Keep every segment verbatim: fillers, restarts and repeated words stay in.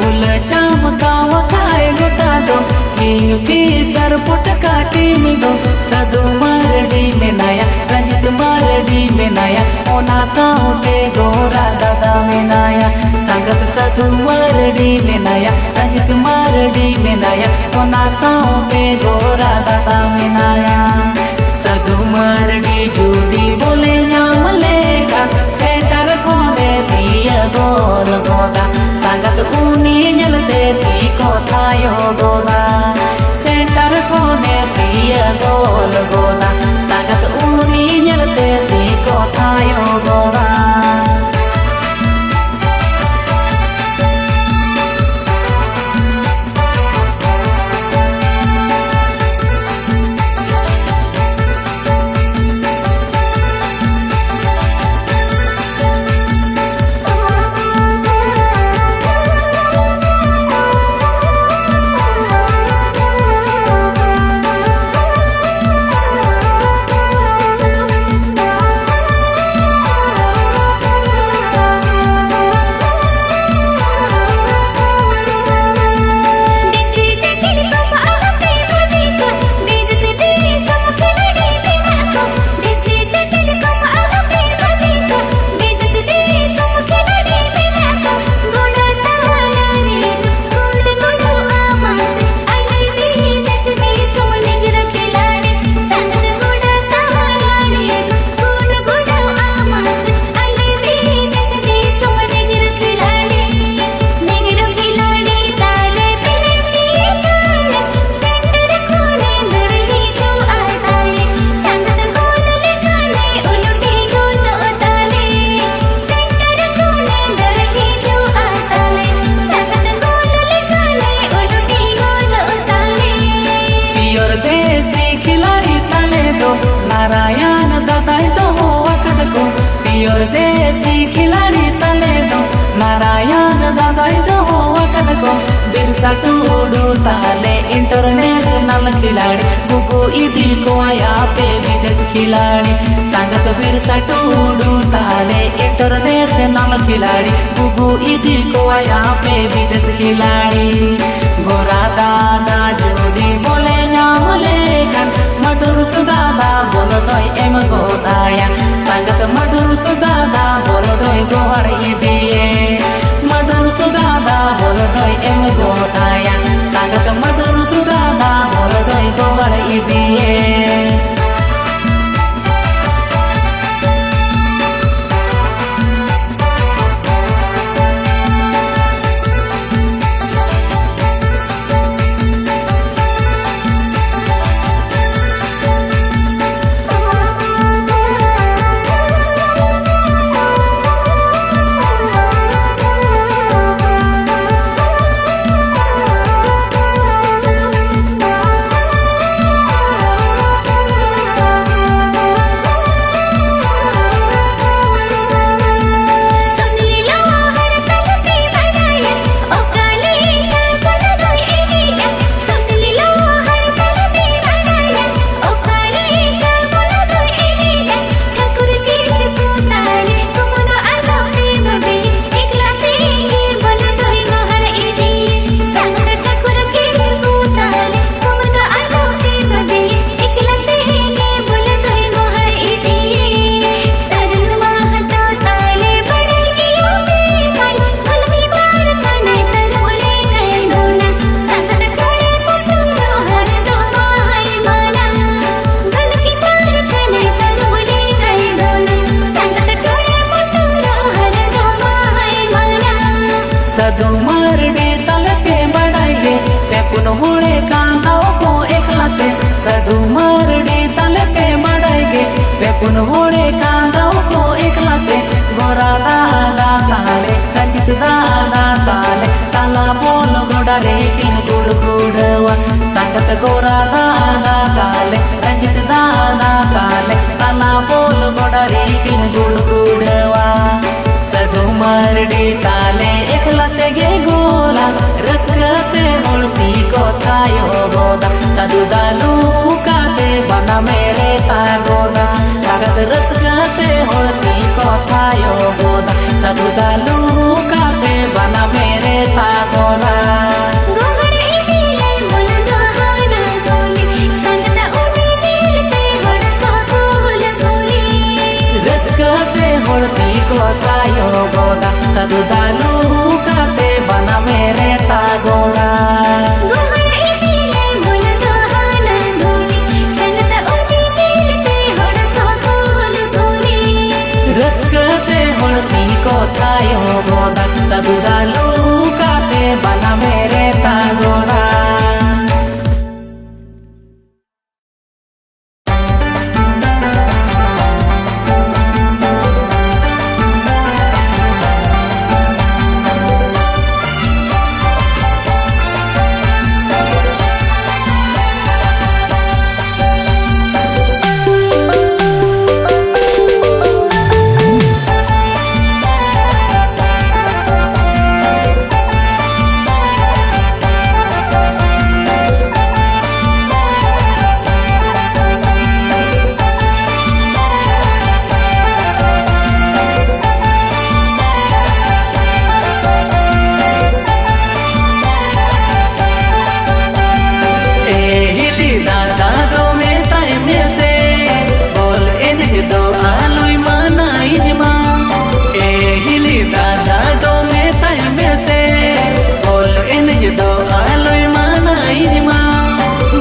ᱩᱞᱟᱹ ᱪᱟᱢᱠᱟᱣ ᱟᱠᱟᱭ ᱜᱚᱴᱟ ᱫᱚ, ᱠᱤᱝ ᱯᱷᱤᱥᱟᱨ ᱯᱚᱴᱠᱟ ᱴᱤᱢ ᱫᱚ᱾ ᱥᱟᱹᱫᱷᱩ ᱢᱟᱨᱰᱤ ᱢᱮᱱᱟᱭᱟ, ᱨᱟᱡᱤᱛ ᱢᱟᱨᱰᱤ ᱢᱮᱱᱟᱭᱟ, ᱚᱱᱟ ᱥᱟᱶᱛᱮ ᱜᱳᱨᱟ ᱫᱟᱫᱟ ᱢᱮᱱᱟᱭᱟ᱾ ᱥᱟᱸᱜᱟᱛ ᱥᱟᱹᱫᱷᱩ ᱢᱟᱨᱰᱤ ᱢᱮᱱᱟᱭᱟ, ᱨᱟᱡᱤᱛ ᱢᱟᱨᱰᱤ ᱢᱮᱱᱟᱭᱟ, ᱚᱱᱟ ᱥᱟᱶᱛᱮ ᱜᱳᱨᱟ ᱫᱟᱫᱟ ᱢᱮᱱᱟᱭᱟ᱾ ᱥᱟᱹᱫᱷᱩ ᱢᱟᱨᱰᱤ ᱡᱩᱫᱤ ᱵᱚᱞᱮ ᱧᱟᱢ ᱞᱮᱠᱷᱟᱱ, ᱥᱮᱱᱴᱟᱨ ᱠᱷᱚᱱᱮ ᱛᱤᱭᱟᱹ ᱜᱳᱞ ᱜᱚᱫᱟ᱾ ᱥᱟᱸᱜᱟᱛ ᱩᱱᱤ ᱧᱮᱞᱛᱮ ᱛᱤ ᱠᱚ ᱛᱷᱟᱭᱚ ᱜᱚᱫᱟ᱾ ᱥᱮᱱᱴᱟᱨ ᱠᱷᱚᱱᱮ ᱛᱤᱭᱟᱹ ᱜᱳᱞ ᱜᱚᱫᱟ᱾ ᱥᱟᱸᱜᱟᱛ ᱩᱱᱤ ᱧᱮᱞᱛᱮ ᱛᱤ ᱠᱚ ᱛᱷᱟᱭᱚ ᱜᱚᱫᱟ᱾ ᱯᱤᱭᱳᱨ ᱫᱮᱥᱤ ᱠᱷᱤᱞᱟᱲᱤ ᱛᱟᱞᱮ ᱫᱚ ᱱᱟᱨᱟᱭᱚᱱ ᱫᱟᱫᱟᱭ ᱫᱚᱦᱚ ᱟᱠᱟᱫ ᱠᱚ᱾ ᱯᱤᱭᱳᱨ ᱫᱮᱥᱤ ᱠᱷᱤᱞᱟᱲᱤ ᱛᱟᱞᱮ ᱫᱚ ᱱᱟᱨᱟᱭᱚᱱ ᱫᱟᱫᱟᱭ ᱫᱚᱦᱚ ᱟᱠᱟᱫ ᱠᱚ᱾ ᱵᱤᱨᱥᱟ ᱴᱩᱰᱩ ᱛᱟᱞᱮ ᱤᱱᱴᱟᱨᱱᱮᱥᱱᱟᱞ ᱠᱷᱤᱞᱟᱲᱤ᱾ ᱜᱩᱜᱩ ᱤᱫᱤ ᱠᱚᱣᱟᱭ ᱟᱯᱮ ᱵᱤᱫᱮᱥ ᱠᱷᱤᱞᱟᱲᱤ, ᱥᱟᱸᱜᱟᱛ ᱵᱤᱨᱥᱟ ᱴᱩᱰᱩ ᱛᱟᱞᱮ international ᱠᱷᱤᱞᱟᱲᱤ᱾ ᱵᱩᱵᱩ ᱤᱫᱤ ᱠᱚᱣᱟᱭ ᱟᱯᱮ ᱵᱤᱫᱮᱥ ᱠᱷᱤᱞᱟᱲᱤ᱾ ᱜᱳᱨᱟ ᱫᱟᱫᱟ ᱡᱩᱫᱤ ᱵᱚᱞᱮ ᱧᱟᱢ ᱞᱮᱠᱷᱟᱱ, ᱢᱟᱹᱰᱩᱨ ᱥᱩᱫᱟᱫᱟ ᱵᱚᱞ ᱫᱚᱭ ᱮᱢ ᱜᱚᱫᱟᱭᱟ᱾ ᱥᱟᱸᱜᱟᱛ ᱢᱟᱹᱰᱩᱨ ᱥᱩᱫᱟᱫᱟ ᱵᱚᱞ ᱫᱚᱭ ᱜᱚᱦᱚᱲ ᱤᱫᱤᱭᱮ᱾ ᱢᱟᱹᱰᱩᱨ ᱥᱩᱫᱟᱫᱟ ᱵᱚᱞ ᱫᱚᱭ ᱮᱢ ᱜᱚᱫᱟᱭᱟ᱾ ᱥᱟᱸᱜᱟᱛ ᱢᱟᱹᱰᱩᱨ ᱥᱩᱫᱟᱫᱟ ᱵᱚᱞ ᱫᱚᱭ ᱜᱚᱦᱚᱲ ᱤᱫᱤᱭᱮ᱾ ᱥᱟᱹᱫᱷᱩ ᱢᱟᱨᱰᱤ ᱛᱟᱞᱮ ᱯᱮ ᱵᱟᱲᱟᱭ ᱜᱮ, ᱯᱮ ᱯᱩᱱ ᱦᱚᱲᱮ ᱠᱟᱸᱫᱟᱣ ᱠᱚ ᱮᱠᱞᱟ ᱛᱮ᱾ ᱥᱟᱹᱫᱷᱩ ᱢᱟᱨᱰᱤ ᱛᱟᱞᱮ ᱯᱮ ᱵᱟᱲᱟᱭ ᱜᱮ, ᱯᱮ ᱯᱩᱱ ᱦᱚᱲᱮ ᱠᱟᱸᱫᱟᱣ ᱠᱚ ᱮᱠᱞᱟ ᱛᱮ᱾ ᱜᱳᱨᱟ ᱫᱟᱫᱟ ᱛᱟᱞᱮ, ᱨᱚᱧᱡᱤᱛ ᱫᱟᱫᱟ ᱛᱟᱞᱮ, ᱛᱟᱞᱟ ᱵᱚᱞ ᱜᱚᱰᱟ ᱨᱮ ᱠᱤᱱ ᱜᱩᱲ ᱜᱩᱲᱟᱹᱣᱟ᱾ ᱥᱟᱸᱜᱟᱛ ᱜᱳᱨᱟ ᱫᱟᱫᱟ ᱛᱟᱞᱮ, ᱨᱚᱧᱡᱤᱛ ᱫᱟᱫᱟ ᱛᱟᱞᱮ, ᱛᱟᱞᱟ ᱵᱚᱞ ᱜᱚᱰᱟ ᱨᱮ ᱠᱤᱱ ᱜᱩᱲ ᱜᱩᱲᱟᱹᱣᱟ᱾ ᱥᱟᱹᱫᱷᱩ ᱢᱟᱨᱰᱤ ᱛᱟᱞᱮ ᱮᱠᱞᱟ ᱛᱮᱜᱮ ᱜᱳᱞᱟ, ᱨᱟᱹᱥᱠᱟᱹ ᱛᱮ ᱦᱚᱲ ᱛᱤ ᱠᱚ ᱛᱷᱟᱭᱚ ᱜᱚᱫᱟ᱾ ᱥᱟᱹᱫᱷᱩ ᱫᱟᱞᱩ ᱵᱟᱱᱟᱢᱮ ᱨᱮᱛᱟ ᱜᱚᱫᱟ, ᱥᱟᱜᱟᱫ ᱨᱟᱹᱥᱠᱟᱹ ᱛᱮ ᱦᱚᱲ ᱛᱤ ᱠᱚ ᱛᱷᱟᱭᱚ ᱜᱚᱫᱟ, ᱥᱟᱹᱫᱷᱩ ᱫᱟᱞᱩ ᱠᱟᱛᱮ ᱵᱟᱱᱟᱢᱮ ᱨᱮᱛᱟ ᱜᱚᱫᱟ᱾ ᱜᱚᱦᱚᱲ ᱤᱫᱤ ᱞᱮ ᱵᱚᱞ ᱫᱚ ᱦᱟᱱᱟ ᱜᱚᱞᱤ, ᱥᱟᱸᱜᱟᱛ ᱩᱱᱤ ᱧᱮᱞ ᱛᱮ ᱦᱚᱲ ᱠᱚ ᱠᱩᱞ ᱠᱩᱞᱤ᱾ ᱨᱟᱹᱥᱠᱟᱹ ᱛᱮ ᱦᱚᱲ ᱛᱤ ᱠᱚ ᱛᱷᱟᱭᱚ ᱜᱚᱫᱟ, ᱥᱟᱹᱫᱷᱩ ᱫᱟᱞᱩ ᱠᱟᱛᱮ ᱵᱟᱱᱟᱢᱮ ᱨᱮᱛᱟ ᱜᱚᱫᱟ᱾ ᱜᱚᱦᱚᱲ ᱤᱫᱤ ᱞᱮ ᱵᱚᱞ ᱫᱚ ᱦᱟᱱᱟ ᱜᱚᱞᱤ, ᱥᱟᱸᱜᱟᱛ ᱩᱱᱤ ᱧᱮᱞ ᱛᱮ ᱦᱚᱲ ᱠᱚ ᱠᱩᱞ ᱠᱩᱞᱤ᱾ ᱨᱟᱹᱥᱠᱟᱹ ᱛᱮ ᱦᱚᱲ ᱛᱤ ᱠᱚ ᱛᱷᱟᱭᱚ ᱜᱚᱫᱟ, ᱥᱟᱹᱫᱷᱩ ᱫᱟᱞᱩ ᱠᱟᱛᱮ ᱵᱟᱱᱟᱢᱮ ᱨᱮᱛᱟ ᱜᱚᱫᱟ᱾ ᱮ ᱦᱤᱞᱤ ᱫᱟᱫᱟ ᱫᱚ ᱢᱮᱛᱟᱭ ᱢᱮᱥᱮ, ᱵᱚᱞ ᱮᱱᱮᱡ ᱫᱚ ᱟᱞᱚᱭ ᱢᱟᱱᱟᱭᱤᱧ ᱢᱟ᱾ ᱮ ᱦᱤᱞᱤ ᱫᱟᱫᱟ ᱫᱚ ᱢᱮᱛᱟᱭ ᱢᱮᱥᱮ, ᱵᱚᱞ ᱮᱱᱮᱡ ᱫᱚ ᱟᱞᱚᱭ ᱢᱟᱱᱟᱭᱤᱧ ᱢᱟ᱾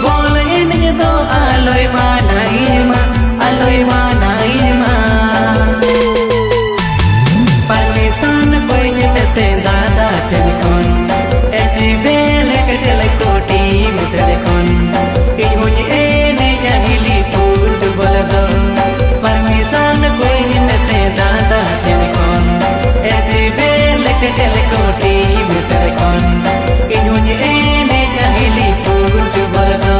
ᱵᱚᱞ ᱮᱱᱮᱡ ᱫᱚ ᱟᱞᱚᱭ ᱢᱟᱱᱟᱭᱤᱧ ᱢᱟ, ᱟᱞᱚᱭ ᱢᱟᱱᱟᱭᱤᱧ ᱢᱟ᱾ Permission ᱠᱚᱭᱤᱧ ᱢᱮᱥᱮ ᱫᱟᱫᱟ ᱴᱷᱮᱱ ᱠᱷᱚᱱ, ᱮᱥᱤ ᱵᱮᱞᱮ ᱠᱟᱹᱴᱤᱡ ᱞᱟᱹᱴᱩ ᱴᱤᱢ ᱥᱮᱫ ᱠᱷᱚᱱ᱾ ᱤᱧ ᱦᱚᱸᱧ ᱮᱱᱮᱡᱟ ᱦᱤᱞᱤ ᱯᱷᱩᱴᱵᱚᱞ ᱫᱚ᱾ Permission ᱠᱚᱭᱤᱧ ᱢᱮᱥᱮ ᱫᱟᱫᱟ ᱴᱷᱮᱱ ᱠᱷᱚᱱ, ᱮᱥᱤ ᱵᱮᱞᱮ ᱠᱟᱹᱴᱤᱡ ᱞᱟᱹᱴᱩ ᱴᱤᱢ ᱥᱮᱫ ᱠᱷᱚᱱ᱾ ᱤᱧ ᱦᱚᱸᱧ ᱮᱱᱮᱡᱟ ᱦᱤᱞᱤ ᱯᱷᱩᱴᱵᱚᱞ ᱫᱚ᱾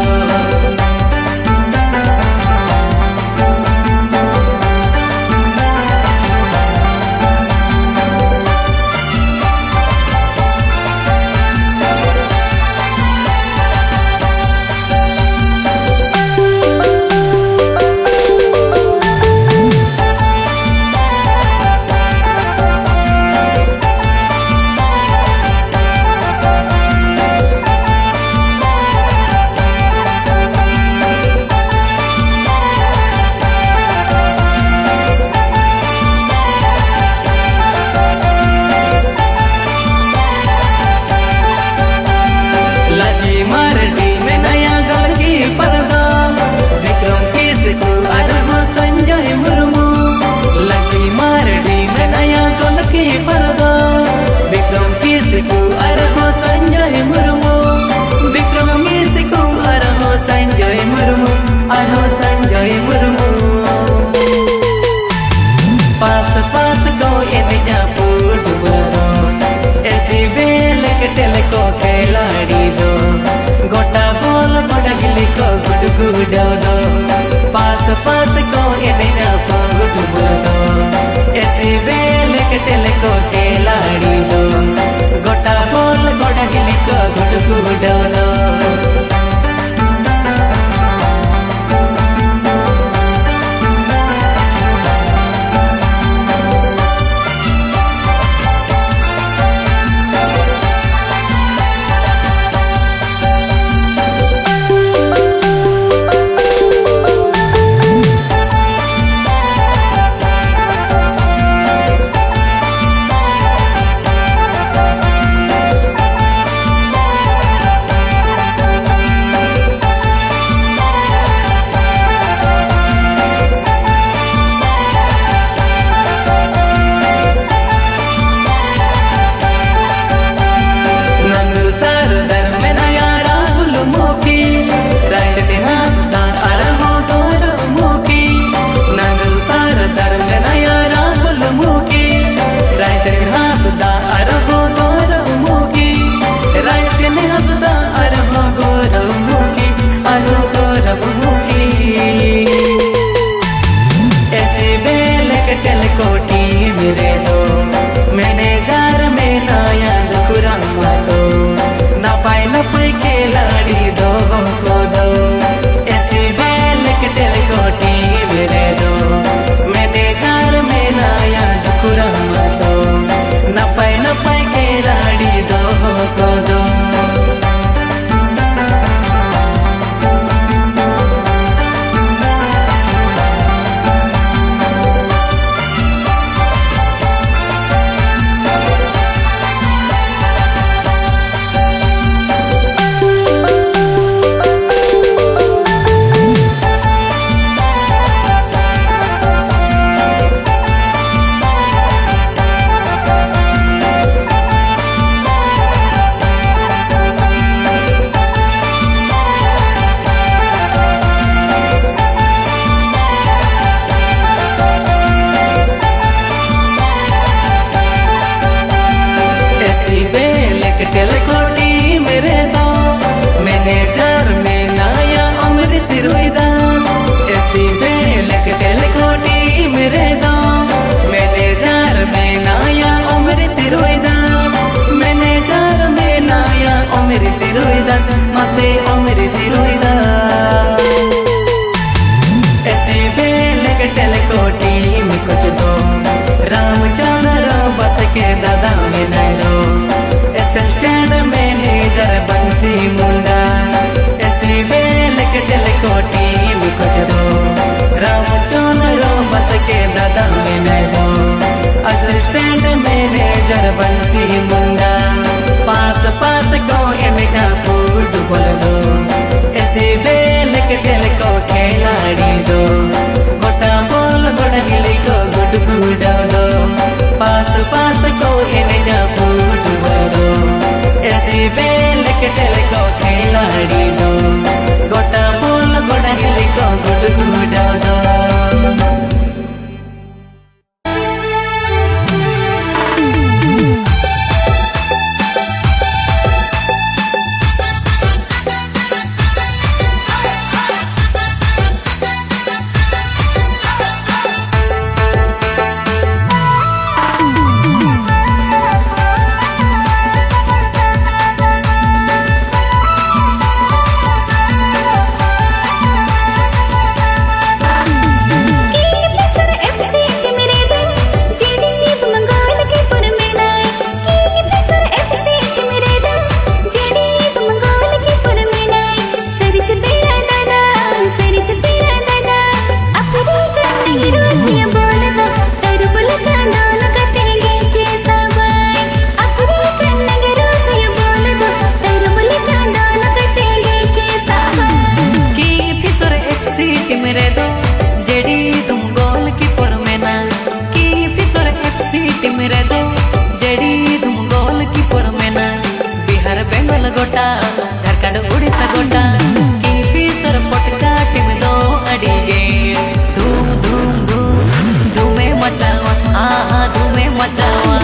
ᱠᱷᱮᱞᱟᱲᱤ ᱫᱚ ᱜᱚᱴᱟ ᱵᱚᱞ ᱜᱚᱰᱟ ᱦᱤᱞᱤ ᱠᱚ ᱜᱩᱰᱜᱩᱰᱟᱹᱣ ᱫᱚ ᱯᱟᱥ ᱯᱟᱥ ᱠᱚ ᱮᱱᱮᱡᱟ ᱯᱟᱹᱜᱩᱰ ᱵᱚᱞ ᱫᱚ ᱮᱥᱤ ᱵᱮᱞᱮ ᱠᱮᱴᱮᱞᱮ ᱠᱚ ᱠᱷᱮᱞᱟᱲᱤ ᱫᱚ ᱜᱚᱴᱟ ᱵᱚᱞ ᱜᱚᱰᱟ ᱦᱤᱞᱤ ᱠᱚ ᱜᱩᱰᱜᱩᱰᱟᱹᱣ ᱫᱚ᱾ ᱵᱮᱞᱮᱠ ᱴᱮᱞᱮᱠᱚ ᱠᱷᱮᱞᱟᱲᱤ ᱫᱚ, ᱜᱚᱴᱟ ᱵᱚᱞ ᱜᱚᱰᱟ ᱦᱤᱞᱤ ᱠᱚ ᱜᱩᱰᱩ ᱜᱩᱰᱟᱹᱣ ᱫᱚ᱾ ᱠᱤᱝᱯᱷᱤᱥᱚᱨ ᱮᱯᱷ ᱥᱤ ᱴᱤᱢ ᱨᱮᱫᱚ ᱡᱮᱰᱤ ᱫᱷᱩᱢ ᱜᱳᱞᱠᱤᱯᱚᱨ ᱢᱮᱱᱟᱭ᱾ ᱠᱤᱝᱯᱷᱤᱥᱚᱨ ᱮᱯᱷ ᱥᱤ ᱴᱤᱢ ᱨᱮᱫᱚ ᱡᱮᱰᱤ ᱫᱷᱩᱢ ᱜᱳᱞᱠᱤᱯᱚᱨ ᱢᱮᱱᱟᱭ᱾ ᱵᱤᱦᱟᱨ ᱵᱮᱝᱜᱚᱞ ᱜᱚᱴᱟ, ᱡᱷᱟᱨᱠᱷᱚᱸᱰ ᱩᱲᱤᱥᱥᱟ ᱜᱚᱴᱟ, ᱠᱤᱝᱯᱷᱤᱥᱚᱨ ᱯᱚᱴᱠᱟ ᱴᱤᱢ ᱫᱚ ᱟᱹᱰᱤ ᱜᱮ ᱫᱷᱩᱢ ᱫᱷᱩᱢ ᱫᱷᱩᱢ ᱫᱷᱩᱢᱮ ᱢᱟᱪᱟᱣᱟ, ᱟᱦᱟ ᱫᱷᱩᱢᱮ ᱢᱟᱪᱟᱣᱟ᱾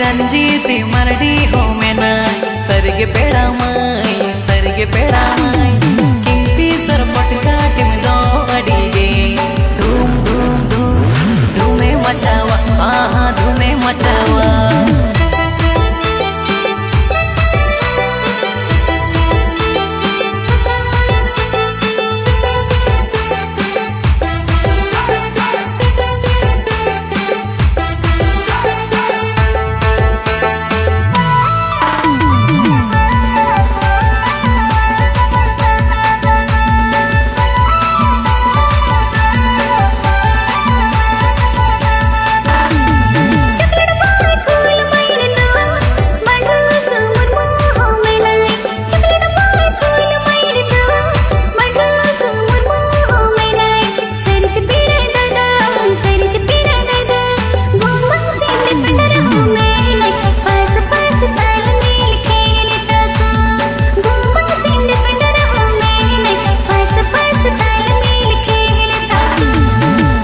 ᱨᱚᱧᱡᱤᱛ ᱢᱟᱨᱰᱤ ᱦᱚᱸ ᱢᱮᱱᱟᱭ, ᱥᱟᱹᱨᱤᱜᱮ ᱯᱮᱲᱟ ᱢᱟᱹᱭ, ᱥᱟᱹᱨᱤᱜᱮ ᱯᱮᱲᱟ ᱢᱟᱹᱭ᱾ ᱠᱤᱱᱛᱤ ᱥᱚᱨ ᱯᱚᱴᱠᱟ ᱴᱤᱢ ᱫᱚ ᱟᱹᱰᱤ ᱜᱮ ᱫᱷᱩᱢ, ᱫᱷᱩᱢ, ᱫᱷᱩᱢ, ᱫᱷᱩᱢᱮ ᱢᱟᱪᱟᱣᱟ, ᱦᱟ, ᱦᱟ, ᱫᱷᱩᱢᱮ ᱢᱟᱪᱟᱣᱟ᱾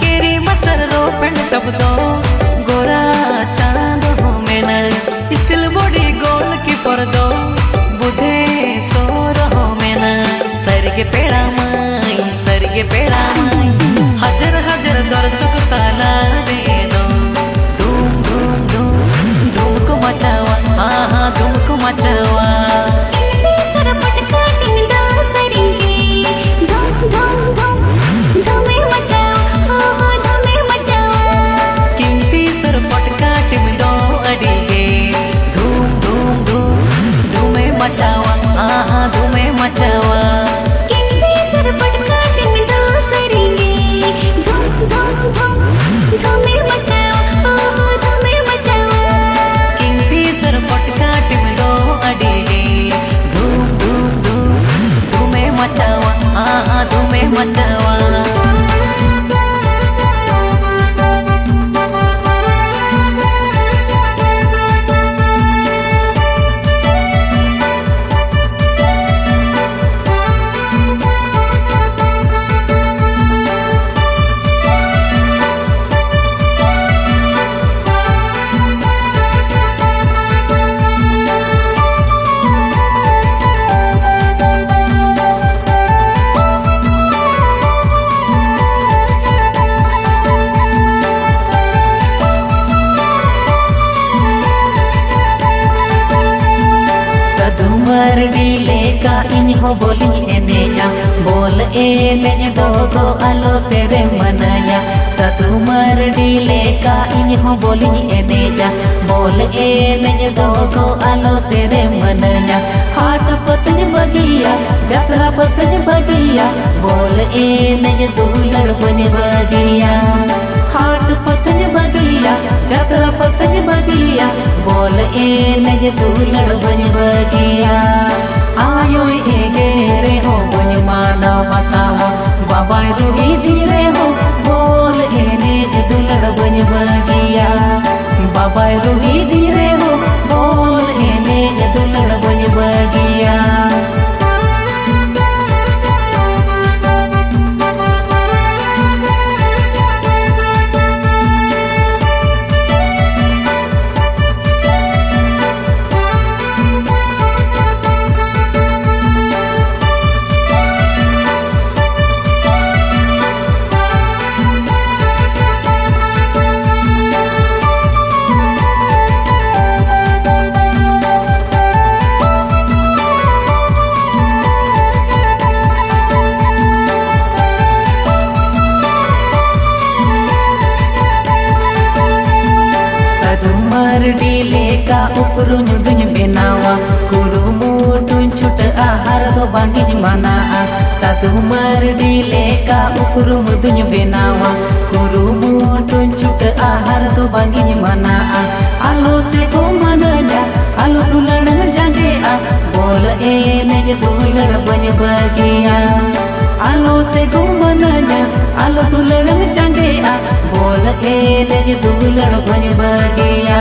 ᱠᱮᱨᱤ ᱢᱟᱥᱴᱟᱨ ᱨᱚᱯᱮᱱ ᱠᱟᱯ ᱫᱚ ᱜᱳᱨᱟ ᱪᱟᱸᱫ ᱦᱚᱸ ᱢᱮᱱᱟᱭ᱾ ᱥᱴᱤᱞ ᱵᱚᱰᱤ ᱜᱳᱞᱠᱤᱯᱟᱨ ᱫᱚ ᱵᱩᱫᱷᱮᱥᱚᱨ ᱦᱚᱸ ᱢᱮᱱᱟᱭ᱾ ᱥᱟᱹᱨᱤᱜᱮ ᱯᱮᱲᱟ ᱢᱟᱹᱭ, ᱥᱟᱹᱨᱤᱜᱮ ᱯᱮᱲᱟ ᱢᱟᱹᱭ, ᱦᱟᱡᱟᱨ ᱦᱟᱡᱟᱨ ᱫᱚᱨᱥᱚᱠ ᱛᱟᱞᱟ ᱨᱮᱫᱚ ᱫᱷᱩᱢ, ᱫᱷᱩᱢ, ᱫᱷᱩᱢ, ᱫᱷᱩᱢ ᱠᱚ ᱢᱟᱪᱟᱣᱟ, ᱦᱟ, ᱦᱟ, ᱫᱷᱩᱢ ᱠᱚ ᱢᱟᱪᱟᱣᱟ᱾ ᱠᱤᱱᱛᱤ ᱥᱚᱨ ᱯᱚᱴᱠᱟ ᱴᱤᱢ ᱫᱚ ᱥᱟᱹᱨᱤᱜᱮ ᱫᱷᱩᱢ, ᱫᱷᱩᱢ, ᱫᱷᱩᱢ, ᱫᱷᱩᱢᱮ ᱢᱟᱪᱟᱣᱟ, ᱦᱳ, ᱦᱳ, ᱫᱷᱩᱢᱮ ᱢᱟᱪᱟᱣᱟ᱾ ᱠᱤᱱᱛᱤ ᱥᱚᱨ ᱯᱚᱴᱠᱟ ᱴᱤᱢ ᱫᱚ ᱟᱹᱰᱤ ᱜᱮ ᱫᱷᱩᱢ, ᱫᱷᱩᱢ, ᱫᱷᱩᱢ, ᱫᱷᱩᱢᱮ ᱢᱟᱪᱟᱣᱟ, ᱦᱟ, ᱦᱟ, ᱫᱷᱩᱢᱮ ᱢᱟᱪᱟᱣᱟ᱾ ᱠᱤᱱᱛᱤ ᱥᱚᱨ ᱯᱚᱴᱠᱟ ᱴᱤᱢ ᱫᱚ ᱥᱟᱹᱨᱤᱜᱮ ᱫᱷᱩᱢ, ᱫᱷᱩᱢ, ᱫᱷᱩᱢ, ᱫᱷᱩᱢᱮ ᱢᱟᱪᱟᱣᱟ, ᱦᱳ, ᱦᱳ, ᱫᱷᱩᱢᱮ ᱢᱟᱪᱟᱣᱟ᱾ ᱠᱤᱱᱛᱤ ᱥᱚᱨ ᱯᱚᱴᱠᱟ ᱴᱤᱢ ᱫᱚ ᱟᱹᱰᱤ ᱜᱮ ᱫᱷᱩᱢ, ᱫᱷᱩᱢ, ᱫᱷᱩᱢ, ᱫᱷᱩᱢᱮ ᱢᱟᱪᱟᱣᱟ, ᱦᱟ, ᱦᱟ, ᱫᱷᱩᱢᱮ ᱢᱟᱪᱟᱣᱟ᱾ ᱞᱮᱠᱟ ᱤᱧ ᱦᱚᱸ ᱵᱚᱞᱤᱧ ᱮᱱᱮᱡᱟ, ᱵᱚᱞ ᱮᱱᱮᱡ ᱫᱚ ᱜᱚ ᱟᱞᱚ ᱥᱮᱨᱮᱧ ᱢᱟᱹᱱᱟᱹᱧᱟ᱾ ᱥᱟᱹᱫᱷᱩ ᱢᱟᱹᱨᱰᱤ ᱞᱮᱠᱟ ᱤᱧ ᱦᱚᱸ ᱵᱚᱞᱤᱧ ᱮᱱᱮᱡᱟ, ᱵᱚᱞ ᱮᱱᱮᱡ ᱫᱚ ᱜᱚ ᱟᱞᱚ ᱥᱮᱨᱮᱧ ᱢᱟᱹᱱᱟᱹᱧᱟ᱾ ᱦᱟᱴ ᱯᱟᱛᱟᱧ ᱵᱟᱹᱜᱤᱭᱟ, ᱡᱟᱛᱨᱟ ᱯᱟᱛᱟᱧ ᱵᱟᱹᱜᱤᱭᱟ, ᱵᱚᱞ ᱮᱱᱮᱡ ᱫᱩᱞᱟᱹᱲ ᱵᱟᱹᱧ ᱵᱟᱹᱜᱤᱭᱟ᱾ ᱦᱟᱴ ᱯᱟᱛᱟᱧ ᱵᱟᱹᱜᱤᱭᱟ, ᱡᱟᱛᱨᱟ ᱯᱟᱛᱟᱧ ᱵᱟᱹᱜᱤᱭᱟ, ᱵᱚᱞ ᱮᱱᱮᱡ ᱫᱩᱞᱟᱹᱲ ᱵᱟᱹᱧ ᱵᱟᱹᱜᱤᱭᱟ᱾ ᱟᱭᱳᱭ ᱮᱜᱮᱨ ᱨᱮᱦᱚᱸ ᱵᱟᱹᱧ ᱢᱟᱱᱟᱣ ᱵᱟᱛᱟᱣᱟ, ᱵᱟᱵᱟᱭ ᱨᱩᱦᱤᱫᱤᱧ ᱨᱮᱦᱚᱸ ᱵᱚᱞ ᱮᱱᱮᱡ ᱫᱩᱞᱟᱹᱲ ᱵᱟᱹᱧ ᱵᱟᱹᱜᱤᱭᱟ᱾ ᱵᱟᱵᱟᱭ ᱨᱩᱦᱤᱫᱤᱧ ᱨᱮᱦᱚᱸ ᱵᱚᱞ ᱮᱱᱮᱡ ᱫᱩᱞᱟᱹᱲ ᱵᱟᱹᱧ ᱵᱟᱹᱜᱤᱭᱟ᱾ ᱥᱟᱹᱫᱷᱩ ᱢᱟᱹᱨᱰᱤ ᱞᱮᱠᱟ ᱩᱯᱨᱩᱢ ᱫᱩᱧ ᱵᱮᱱᱟᱣᱟ, ᱠᱩᱨᱩᱢᱩᱴᱩᱧ ᱪᱷᱩᱴᱟᱹᱜᱼᱟ, ᱦᱟᱨ ᱫᱚ ᱵᱟᱝᱤᱧ ᱢᱟᱱᱟᱜᱼᱟ᱾ ᱥᱟᱹᱫᱷᱩ ᱢᱟᱹᱨᱰᱤ ᱞᱮᱠᱟ ᱩᱯᱨᱩᱢ ᱫᱩᱧ ᱵᱮᱱᱟᱣᱟ, ᱠᱩᱨᱩᱢᱩᱴᱩᱧ ᱪᱷᱩᱴᱟᱹᱜᱼᱟ, ᱦᱟᱨ ᱫᱚ ᱵᱟᱝᱤᱧ ᱢᱟᱱᱟᱜᱼᱟ᱾ ᱟᱞᱚ ᱥᱮᱠᱚ ᱢᱟᱱᱟᱧᱟ, ᱟᱞᱚ ᱫᱩᱞᱟᱹᱲ ᱡᱟᱸᱜᱮᱜᱼᱟ, ᱵᱚᱞ ᱮᱱᱮᱡ ᱫᱩᱞᱟᱹᱲ ᱵᱟᱹᱧ ᱵᱟᱹᱜᱤᱭᱟ᱾ ᱟᱞᱚ ᱥᱮᱠᱚ ᱢᱟᱱᱟᱧᱟ, ᱟᱞᱚ ᱫᱩᱞᱟᱹᱲ ᱡᱟᱸᱜᱮᱜᱼᱟ, ᱵᱚᱞ ᱮᱱᱮᱡ ᱫᱩᱞᱟᱹᱲ ᱵᱟᱹᱧ ᱵᱟᱹᱜᱤᱭᱟ᱾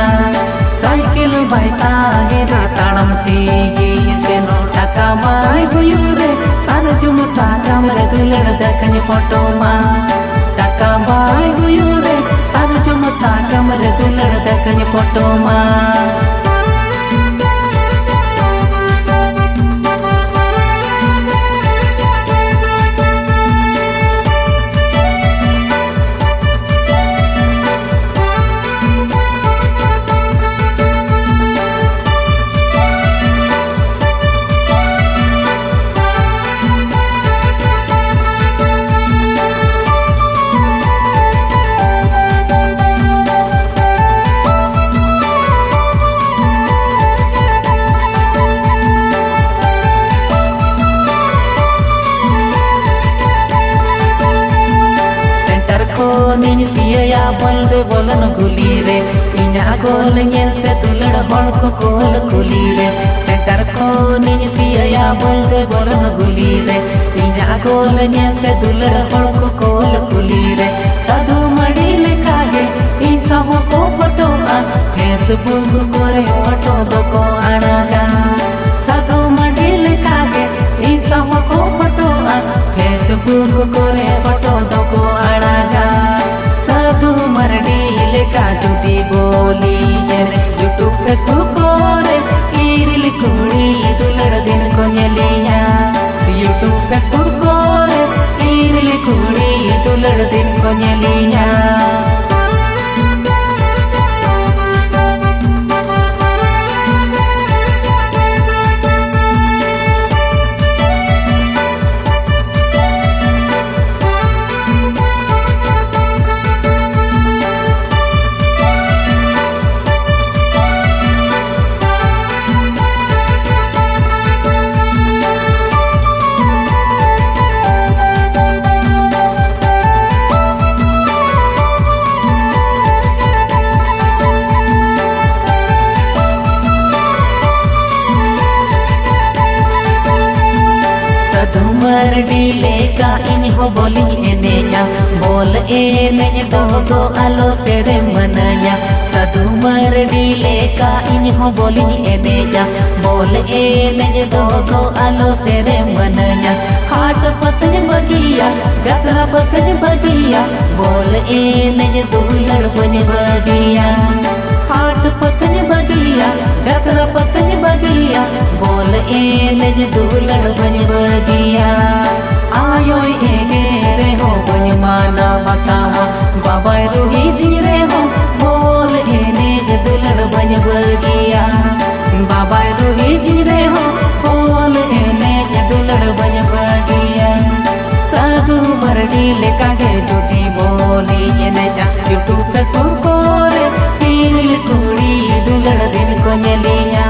ᱥᱟᱭᱠᱮᱞ ᱵᱟᱭ ᱛᱟᱦᱮᱱᱟ, ᱛᱟᱲᱟᱢ ᱛᱮᱜᱮᱧ ᱥᱮᱱᱚᱜ, ᱴᱟᱠᱟ ᱵᱟᱭ ᱦᱩᱭᱩᱜ ᱨᱮ, ᱥᱟᱨᱡᱚᱢ ᱥᱟᱠᱟᱢ ᱨᱮ ᱫᱩᱞᱟᱹᱲ ᱫᱟᱠᱟᱧ ᱯᱚᱴᱚᱢᱟ᱾ ᱴᱟᱠᱟ ᱵᱟᱭ ᱦᱩᱭᱩᱜ ᱨᱮ, ᱥᱟᱨᱡᱚᱢ ᱥᱟᱠᱟᱢ ᱨᱮ ᱫᱩᱞᱟᱹᱲ ᱫᱟᱠᱟᱧ ᱯᱚᱴᱚᱢᱟ᱾ ᱜᱩᱞᱤ ᱨᱮ, ᱤᱧᱟᱹᱜ ᱜᱳᱞ ᱧᱮᱞᱛᱮ ᱫᱩᱞᱟᱹᱲ ᱦᱚᱲ ᱠᱚ ᱠᱳᱞ ᱠᱩᱞᱤ ᱨᱮ, ᱥᱮᱱᱴᱟᱨ ᱠᱷᱚᱱᱤᱧ ᱛᱤᱭᱟᱹᱭᱟ ᱵᱚᱞ ᱫᱮ ᱵᱚᱞᱚᱱ ᱜᱩᱞᱤ ᱨᱮ, ᱤᱧᱟᱹᱜ ᱜᱳᱞ ᱧᱮᱞᱛᱮ ᱫᱩᱞᱟᱹᱲ ᱦᱚᱲ ᱠᱚ ᱠᱳᱞ ᱠᱩᱞᱤ ᱨᱮ, ᱥᱟᱹᱫᱷᱩ ᱢᱟᱹᱨᱰᱤ ᱞᱮᱠᱟᱜᱮ ᱤᱧ ᱥᱟᱶ ᱦᱚᱸᱠᱚ ᱯᱷᱳᱴᱳᱜᱼᱟ, Facebook ᱠᱚᱨᱮ ᱯᱷᱳᱴᱳ ᱫᱚᱠᱚ ᱟᱲᱟᱜᱟ᱾ ᱥᱟᱹᱫᱷᱩ ᱢᱟᱹᱨᱰᱤ ᱞᱮᱠᱟᱜᱮ ᱤᱧ ᱥᱟᱶ ᱦᱚᱸᱠᱚ ᱯᱷᱳᱴᱳᱜᱼᱟ, Facebook ᱠᱚᱨᱮ ᱯᱷᱳᱴᱳ ᱫᱚᱠᱚ ᱟᱲᱟᱜᱟ᱾ ᱥᱟᱹᱫᱷᱩ ᱢᱟᱹᱨᱰᱤ ᱞᱮᱠᱟ ᱡᱩᱫᱤ ᱵᱚᱞᱤ ᱮᱱᱮᱡ YouTube, Facebook ᱠᱚᱨᱮ ᱤᱨᱤᱞ ᱠᱩᱲᱤ ᱫᱩᱞᱟᱹᱲ ᱫᱤᱱ ᱠᱚ ᱧᱮᱞᱤᱧᱟ᱾ YouTube, Facebook ᱠᱚᱨᱮ ᱤᱨᱤᱞ ᱠᱩᱲᱤ ᱫᱩᱞᱟᱹᱲ ᱫᱤᱱ ᱠᱚ ᱧᱮᱞᱤᱧᱟ᱾ ᱥᱟᱹᱫᱷᱩ ᱢᱟᱹᱨᱰᱤ ᱞᱮᱠᱟ ᱤᱧ ᱦᱚᱸ ᱵᱚᱞᱤᱧ ᱮᱱᱮᱡᱟ, ᱵᱚᱞ ᱮᱱᱮᱡ ᱫᱚ ᱫᱚ ᱟᱞᱚ ᱥᱮᱨᱮᱧ ᱢᱟᱹᱱᱟᱹᱧᱟ᱾ ᱥᱟᱹᱫᱷᱩ ᱢᱟᱹᱨᱰᱤ ᱞᱮᱠᱟ ᱤᱧ ᱦᱚᱸ ᱵᱚᱞᱤᱧ ᱮᱱᱮᱡᱟ, ᱵᱚᱞ ᱮᱱᱮᱡ ᱫᱚ ᱫᱚ ᱟᱞᱚ ᱥᱮᱨᱮᱧ ᱢᱟᱹᱱᱟᱹᱧᱟ᱾ ᱦᱟᱴ ᱯᱟᱛᱟᱧ ᱵᱟᱹᱜᱤᱭᱟ, ᱡᱟᱛᱨᱟ ᱯᱟᱛᱟᱧ ᱵᱟᱹᱜᱤᱭᱟ, ᱵᱚᱞ ᱮᱱᱮᱡ ᱫᱩᱞᱟᱹᱲ ᱵᱟᱹᱧ ᱵᱟᱹᱜᱤᱭᱟ᱾ ᱦᱟᱴ ᱯᱟᱛᱟᱧ ᱵᱟᱹᱜᱤᱭᱟ, ᱡᱟᱛᱨᱟ ᱯᱟᱛᱟᱧ ᱵᱟᱹᱜᱤᱭᱟ, ᱵᱚᱞ ᱮᱱᱮᱡ ᱫᱩᱞᱟᱹᱲ ᱵᱟᱹᱧ ᱵᱟᱹᱜᱤᱭᱟ᱾ ᱟᱭᱳᱭ ᱮᱜᱮᱨ ᱨᱮᱦᱚᱸ ᱵᱟᱹᱧ ᱢᱟᱱᱟ ᱵᱟᱛᱟᱣᱟ, ᱵᱟᱵᱟᱭ ᱨᱩᱦᱤᱫᱤᱧ ᱨᱮᱦᱚᱸ ᱵᱚᱞ ᱮᱱᱮᱡ ᱫᱩᱞᱟᱹᱲ ᱵᱟᱹᱧ ᱵᱟᱹᱜᱤᱭᱟ᱾ ᱵᱟᱵᱟᱭ ᱨᱩᱦᱤᱫᱤᱧ ᱨᱮᱦᱚᱸ ᱵᱚᱞ ᱮᱱᱮᱡ ᱫᱩᱞᱟᱹᱲ ᱵᱟᱹᱧ ᱵᱟᱹᱜᱤᱭᱟ᱾ ᱥᱟᱹᱫᱷᱩ ᱢᱟᱹᱨᱰᱤ ᱞᱮᱠᱟᱜᱮ ᱡᱩᱫᱤ ᱵᱚᱞᱤᱧ ᱮᱱᱮᱡᱟ, YouTube, Facebook ᱠᱚᱨᱮ ᱤᱨᱤᱞ ᱠᱩᱲᱤ ᱫᱩᱞᱟᱹᱲ ᱫᱤᱱ ᱠᱚ ᱧᱮᱞᱤᱧᱟ᱾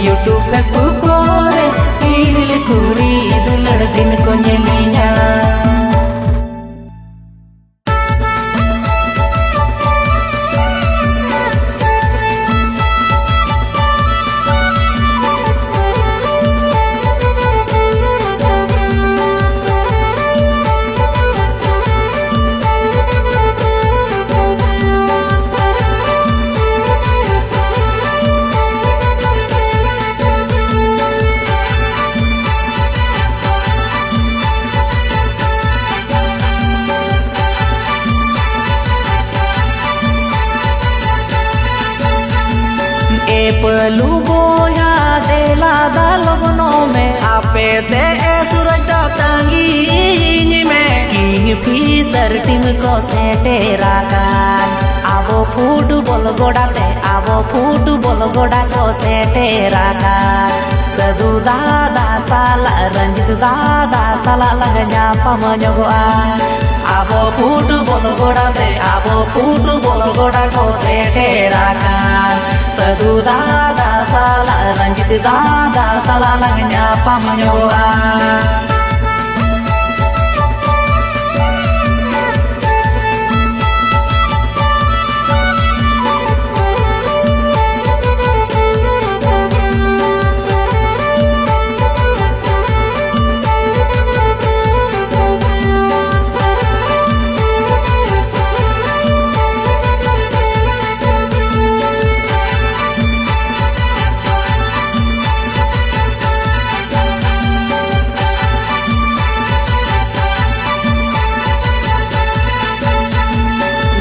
YouTube, Facebook ᱠᱚᱨᱮ ᱤᱨᱤᱞ ᱠᱩᱲᱤ ᱫᱩᱞᱟᱹᱲ ᱫᱤᱱ ᱠᱚ ᱧᱮᱞᱤᱧᱟ᱾ ᱮ ᱯᱟᱹᱞᱩ ᱵᱚᱭᱦᱟ ᱫᱮᱞᱟ ᱫᱟ ᱞᱚᱜᱱᱚ ᱢᱮ, ᱟᱯᱮ ᱥᱮ ᱮ ᱥᱩᱨᱚᱡᱽ ᱫᱟ ᱛᱟᱺᱜᱤᱧ ᱢᱮ᱾ ᱠᱤᱝ ᱯᱷᱤᱥᱟᱨ ᱴᱤᱢ ᱠᱚ ᱥᱮᱴᱮᱨ ᱟᱠᱟᱱ, ᱟᱵᱚ ᱯᱷᱩᱴᱵᱚᱞ ᱜᱚᱰᱟ ᱛᱮ, ᱟᱵᱚ ᱯᱷᱩᱴᱵᱚᱞ ᱜᱚᱰᱟ ᱠᱚ ᱥᱮᱴᱮᱨ ᱟᱠᱟᱱ᱾ ᱥᱟᱹᱫᱷᱩ ᱫᱟᱫᱟ ᱥᱟᱞᱟᱜ, ᱨᱚᱧᱡᱤᱛ ᱫᱟᱫᱟ ᱥᱟᱞᱟᱜ ᱞᱟᱝ ᱧᱟᱯᱟᱢ ᱧᱚᱜᱚᱜᱼᱟ᱾ ᱟᱵᱚ ᱯᱷᱩᱴᱵᱚᱞ ᱜᱚᱰᱟ ᱛᱮ, ᱟᱵᱚ ᱯᱷᱩᱴᱵᱚᱞ ᱜᱚᱰᱟ ᱠᱚ ᱥᱮᱴᱮᱨ ᱟᱠᱟᱱ᱾ ᱥᱟᱹᱫᱷᱩ ᱫᱟᱫᱟ ᱥᱟᱞᱟᱜ, ᱨᱚᱧᱡᱤᱛ ᱫᱟᱫᱟ ᱥᱟᱞᱟᱜ ᱞᱟᱝ ᱧᱟᱯᱟᱢ ᱧᱚᱜᱚᱜᱼᱟ᱾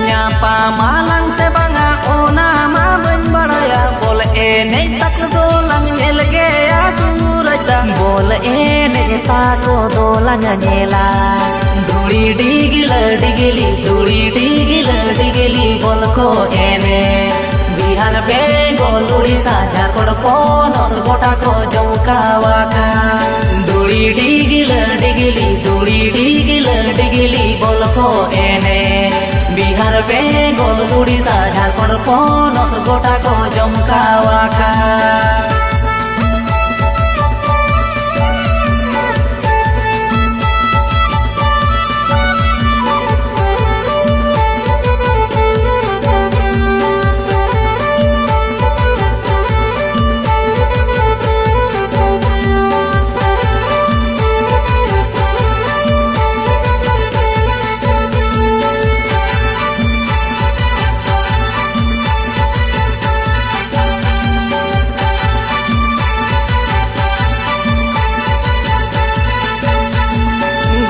ᱧᱟᱯᱟᱢᱟᱞᱟᱝ ᱥᱮ ᱵᱟᱝᱟ ᱚᱱᱟ ᱢᱟ ᱵᱟᱹᱧ ᱵᱟᱲᱟᱭᱟ, ᱵᱚᱞ ᱮᱱᱮᱡ ᱛᱟᱠᱚ ᱫᱚᱞᱟᱝ ᱧᱮᱞ ᱜᱮᱭᱟ ᱥᱩᱨᱟᱡᱽ ᱫᱟ᱾ ᱵᱚᱞ ᱮᱱᱮᱡ ᱛᱟᱠᱚ ᱫᱚᱞᱟᱝ ᱧᱮᱞᱟ᱾ ᱫᱷᱩᱲᱤ ᱰᱤᱜᱤᱞᱟᱹ ᱰᱤᱜᱤᱞᱤ, ᱫᱷᱩᱲᱤ ᱰᱤᱜᱤᱞᱟᱹ ᱰᱤᱜᱤᱞᱤ ᱵᱚᱞ ᱠᱚ ᱮᱱᱮᱡ᱾ ᱵᱤᱦᱟᱨ ᱵᱮᱝᱜᱚᱞ ᱩᱲᱤᱥᱥᱟ ᱡᱷᱟᱲᱠᱷᱚᱸᱰ ᱯᱚᱱᱚᱛ ᱜᱚᱴᱟ ᱠᱚ ᱡᱚᱢᱠᱟᱣᱟᱠᱟᱱ᱾ ᱫᱷᱩᱲᱤ ᱰᱤᱜᱤᱞᱟᱹ ᱰᱤᱜᱤᱞᱤ, ᱫᱷᱩᱲᱤ ᱰᱤᱜᱤᱞᱟᱹ ᱰᱤᱜᱤᱞᱤ ᱵᱚᱞ ᱠᱚ ᱮᱱᱮᱡ᱾ ᱵᱤᱦᱟᱨ ᱵᱮᱝᱜᱚᱞ ᱩᱲᱤᱥᱥᱟ ᱡᱷᱟᱲᱠᱷᱚᱸᱰ ᱯᱚᱱᱚᱛ ᱜᱚᱴᱟ ᱠᱚ ᱡᱚᱢᱠᱟᱣᱟᱠᱟᱱ᱾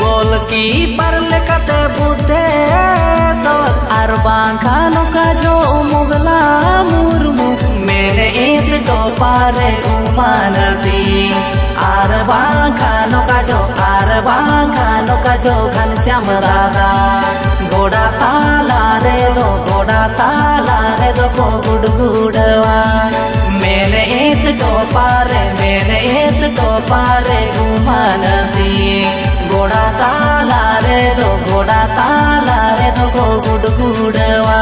ᱜᱳᱞᱠᱤᱯᱟᱨ ᱞᱮᱠᱟᱛᱮ ᱵᱩᱫᱷᱮᱥᱚᱨ ᱟᱨ ᱟᱨ ᱵᱟᱝᱠᱷᱟᱱ ᱚᱠᱟ ᱡᱚ ᱢᱚᱜᱽᱞᱟ ᱢᱩᱨᱢᱩ, ᱢᱮᱱᱮᱜ ᱤᱧ ᱴᱚᱯᱟᱨ ᱨᱮ ᱩᱢᱟᱱ ᱥᱤᱝ᱾ ᱟᱨ ᱵᱟᱝᱠᱷᱟᱱ ᱚᱠᱟ ᱡᱚ, ᱟᱨ ᱵᱟᱝᱠᱷᱟᱱ ᱚᱠᱟ ᱡᱚ ᱜᱷᱟᱱᱥᱭᱟᱢ ᱫᱟᱫᱟ, ᱜᱚᱰᱟ ᱛᱟᱞᱟ ᱨᱮᱫᱚ, ᱜᱚᱰᱟ ᱛᱟᱞᱟ ᱨᱮᱫᱚ ᱠᱚ ᱜᱩᱰᱜᱩᱰᱟᱹᱣᱟ᱾ ᱢᱮᱱᱮᱜ ᱤᱧ ᱴᱚᱯᱟᱨ ᱨᱮ, ᱢᱮᱱᱮᱜ ᱤᱧ ᱴᱚᱯᱟᱨ ᱨᱮ ᱩᱢᱟᱱ ᱥᱤᱝ᱾ ᱜᱚᱰᱟ ᱛᱟᱞᱟ ᱨᱮᱫᱚ, ᱜᱚᱰᱟ ᱛᱟᱞᱟ ᱨᱮᱫᱚ ᱠᱚ ᱜᱩᱰᱜᱩᱰᱟᱹᱣᱟ᱾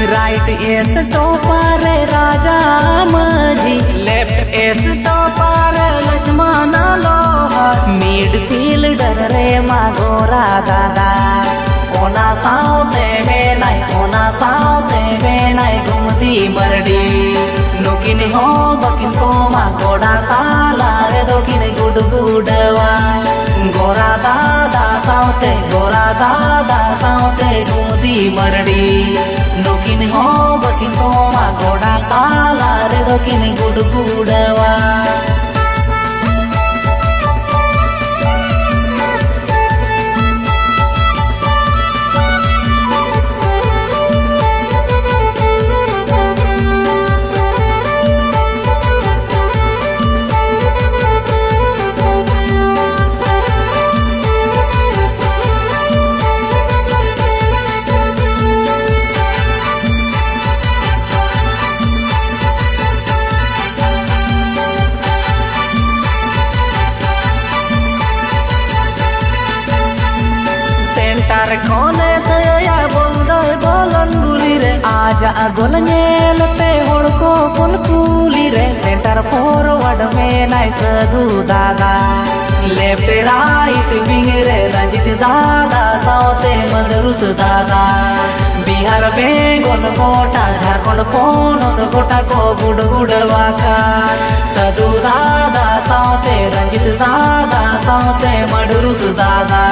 Right stopper ᱨᱮ ᱨᱟᱡᱟ ᱢᱟᱹᱡᱷᱤ, left stopper ᱨᱮ ᱞᱚᱪᱷᱢᱚᱱ ᱞᱳᱦᱟᱨ, midfielder ᱨᱮ ᱢᱟ ᱜᱳᱨᱟ ᱫᱟᱫᱟ᱾ ᱚᱱᱟ ᱥᱟᱶᱛᱮ ᱢᱮᱱᱟᱭ, ᱚᱱᱟ ᱥᱟᱶᱛᱮ ᱢᱮᱱᱟᱭ ᱜᱩᱢᱫᱤ ᱢᱟᱨᱰᱤ᱾ ᱱᱩᱠᱤᱱ ᱦᱚᱸ ᱵᱟᱹᱠᱤᱱ ᱠᱚᱢᱟ, ᱜᱚᱰᱟ ᱛᱟᱞᱟ ᱨᱮᱫᱚ ᱠᱤᱱ ᱜᱩᱰᱜᱩᱰᱟᱹᱣᱟ᱾ ᱜᱚᱨᱟ ᱫᱟᱫᱟ ᱥᱟᱶᱛᱮ, ᱜᱚᱨᱟ ᱫᱟᱫᱟ ᱥᱟᱶᱛᱮ ᱜᱩᱢᱫᱤ ᱢᱟᱨᱰᱤ᱾ ᱱᱩᱠᱤᱱ ᱦᱚᱸ ᱵᱟᱹᱠᱤᱱ ᱠᱚᱢᱟ, ᱜᱚᱰᱟ ᱛᱟᱞᱟ ᱨᱮᱫᱚ ᱠᱤᱱ ᱜᱩᱰᱜᱩᱰᱟᱹᱣᱟ᱾ ᱟᱡᱟᱜ ᱜᱳᱞ ᱧᱮᱞ ᱛᱮ ᱦᱚᱲ ᱠᱚ ᱜᱳᱞ ᱠᱩᱞᱤ ᱨᱮ center forward ᱢᱮᱱᱟᱭ ᱥᱟᱹᱫᱷᱩ ᱫᱟᱫᱟ᱾ Left right wing ᱨᱮ ᱨᱚᱧᱡᱤᱛ ᱫᱟᱫᱟ ᱥᱟᱶᱛᱮ ᱢᱟᱫᱽᱨᱩᱥ ᱫᱟᱫᱟ᱾ ᱵᱤᱦᱟᱨ ᱵᱮᱝᱜᱚᱞ ᱜᱚᱴᱟ ᱡᱷᱟᱲᱠᱷᱚᱸᱰ ᱯᱚᱱᱚᱛ ᱜᱚᱴᱟ ᱠᱚ ᱜᱩᱰ ᱜᱩᱰᱟᱹᱣᱟᱠᱟᱫ᱾ ᱥᱟᱹᱫᱷᱩ ᱫᱟᱫᱟ ᱥᱟᱶᱛᱮ ᱨᱚᱧᱡᱤᱛ ᱫᱟᱫᱟ ᱥᱟᱶᱛᱮ ᱢᱟᱫᱽᱨᱩᱥ ᱫᱟᱫᱟ᱾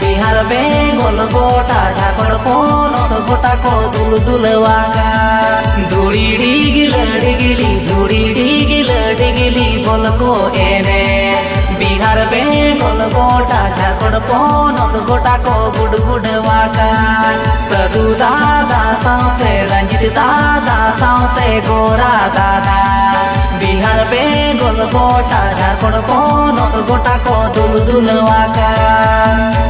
ᱵᱤᱦᱟᱨ ᱵᱮᱝᱜᱚᱞ ᱜᱚᱴᱟ ᱡᱷᱟᱲᱠᱷᱚᱸᱰ ᱯᱚᱱᱚᱛ ᱜᱚᱴᱟ ᱠᱚ ᱫᱩᱞ ᱫᱩᱞᱟᱹᱣᱟᱠᱟᱫ᱾ ᱫᱷᱩᱲᱤ ᱰᱤᱜᱤᱞᱟᱹ ᱰᱤᱜᱤᱞᱤ, ᱫᱷᱩᱲᱤ ᱰᱤᱜᱤᱞᱟᱹ ᱰᱤᱜᱤᱞᱤ ᱵᱚᱞ ᱠᱚ ᱮᱱᱮᱡ᱾ ᱵᱤᱦᱟᱨ ᱵᱮᱝᱜᱚᱞ ᱜᱚᱴᱟ ᱡᱷᱟᱲᱠᱷᱚᱸᱰ ᱯᱚᱱᱚᱛ ᱜᱚᱴᱟ ᱠᱚ ᱜᱩᱰ ᱜᱩᱰᱟᱹᱣᱟᱠᱟᱫ᱾ ᱥᱟᱹᱫᱷᱩ ᱫᱟᱫᱟ ᱥᱟᱶᱛᱮ ᱨᱚᱧᱡᱤᱛ ᱫᱟᱫᱟ ᱥᱟᱶᱛᱮ ᱜᱳᱨᱟ ᱫᱟᱫᱟ᱾ ᱵᱤᱦᱟᱨ ᱵᱮᱝᱜᱚᱞ ᱜᱚᱴᱟ ᱡᱷᱟᱲᱠᱷᱚᱸᱰ ᱯᱚᱱᱚᱛ ᱜᱚᱴᱟ ᱠᱚ ᱫᱩᱞ ᱫᱩᱞᱟᱹᱣᱟᱠᱟᱫ᱾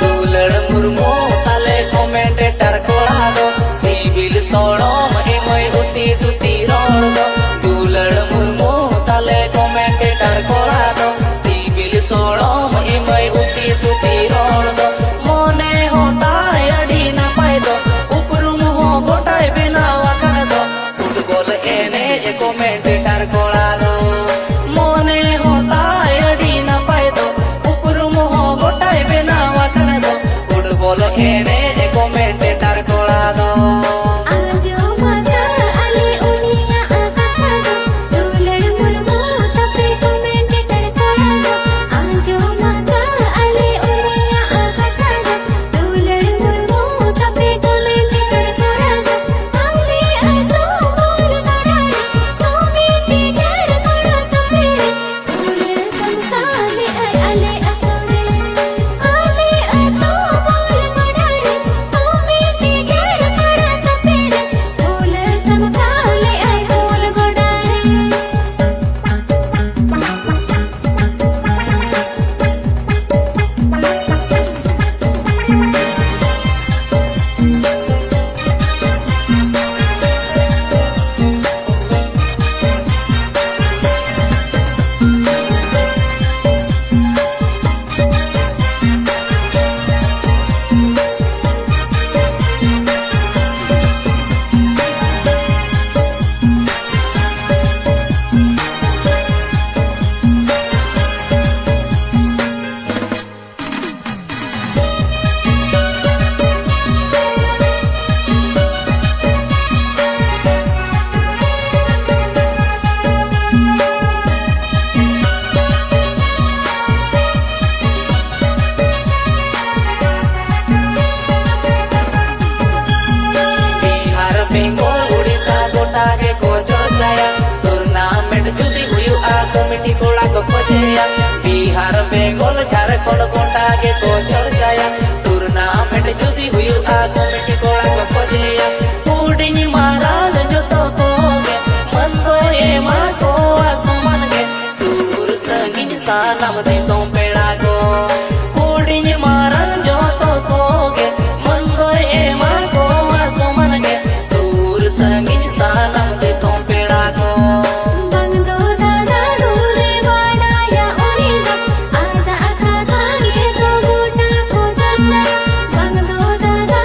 ᱫᱩᱞᱟᱹᱲ ᱢᱩᱨᱢᱩ ᱛᱟᱞᱮ commentator ᱠᱚᱲᱟ ᱫᱚ, ᱥᱤᱵᱤᱞ ᱥᱚᱲᱚᱢ ᱮᱢᱟᱹᱭ ᱩᱛᱤ ᱥᱩᱛᱤ ᱨᱚᱲ ᱫᱚ᱾ ᱫᱩᱞᱟᱹᱲ ᱢᱩᱨᱢᱩ ᱛᱟᱞᱮ commentator ᱠᱚᱲᱟ ᱫᱚ, ᱥᱤᱵᱤᱞ ᱥᱚᱲᱚᱢ ᱮᱢᱟᱹᱭ ᱩᱛᱤ ᱥᱩᱛᱤ ᱨᱚᱲ ᱫᱚ᱾ ᱢᱚᱱᱮ ᱦᱚᱸ ᱛᱟᱭ ᱟᱹᱰᱤ ᱱᱟᱯᱟᱭ ᱫᱚ, ᱩᱯᱨᱩᱢ ᱦᱚᱸ ᱜᱚᱴᱟᱭ ᱵᱮᱱᱟᱣ ᱟᱠᱟᱫ ᱫᱚ᱾ ᱯᱷᱩᱴᱵᱚᱞ ᱮᱱᱮᱡ commentator ᱠᱚᱲᱟ ᱫᱚ, ᱢᱚᱱᱮ ᱦᱚᱸ ᱛᱟᱭ ᱟᱹᱰᱤ ᱱᱟᱯᱟᱭ ᱫᱚ, ᱩᱯᱨᱩᱢ ᱦᱚᱸ ᱜᱚᱴᱟᱭ ᱵᱮᱱᱟᱣ ᱟᱠᱟᱫ ᱫᱚ᱾ ᱯᱷᱩᱴᱵᱚᱞ ᱮᱱᱮᱡ commentator ᱠᱚᱲᱟ ᱫᱚ᱾ ᱠᱚᱢᱤᱴᱤ ᱠᱚᱲᱟ ᱠᱚ ᱠᱷᱚᱡᱮᱭᱟ, ᱵᱤᱦᱟᱨ ᱵᱮᱝᱜᱚᱞ ᱡᱷᱟᱲᱠᱷᱚᱸᱰ ᱜᱚᱴᱟ ᱜᱮᱠᱚ ᱪᱚᱨᱪᱟᱭᱟ᱾ ᱴᱩᱨᱱᱟᱢᱮᱱᱴ ᱡᱩᱫᱤ ᱦᱩᱭᱩᱜᱼᱟ, ᱠᱚᱢᱤᱴᱤ ᱠᱚᱲᱟ ᱠᱚ ᱠᱷᱚᱡᱮᱭᱟ, ᱦᱩᱰᱤᱧ ᱢᱟᱨᱟᱝ ᱡᱚᱛᱚ ᱠᱚᱜᱮ ᱢᱟᱹᱱ ᱫᱚᱭ ᱮᱢᱟ ᱠᱚᱣᱟ ᱥᱚᱢᱟᱱ ᱜᱮ᱾ ᱥᱩᱨ ᱥᱟᱺᱜᱤᱧ ᱥᱟᱱᱟᱢ ᱫᱤᱥᱚᱢ ᱯᱮᱲᱟ ᱠᱚ, ᱦᱩᱰᱤᱧ ᱢᱟᱨᱟᱝ ᱡᱚᱛᱚ ᱠᱚᱜᱮ ᱢᱟᱹᱱ ᱫᱚᱭ ᱮᱢᱟ ᱠᱚᱣᱟ ᱥᱚᱢᱟᱱ ᱜᱮ᱾ ᱥᱩᱨ ᱥᱟᱺᱜᱤᱧ ᱥᱟᱱᱟᱢ ᱫᱤᱥᱚᱢ ᱯᱮᱲᱟ ᱠᱚ᱾ ᱵᱟᱝ ᱫᱚ ᱫᱟᱫᱟ ᱱᱩᱨᱮ ᱵᱟᱰᱟᱭᱟ ᱩᱱᱤ ᱫᱚ, ᱟᱡᱟᱜ ᱠᱟᱛᱷᱟ ᱜᱮ ᱫᱚ ᱜᱚᱴᱟ ᱠᱚ ᱪᱟᱨᱪᱟᱭᱟ᱾ ᱵᱟᱝ ᱫᱚ ᱫᱟᱫᱟ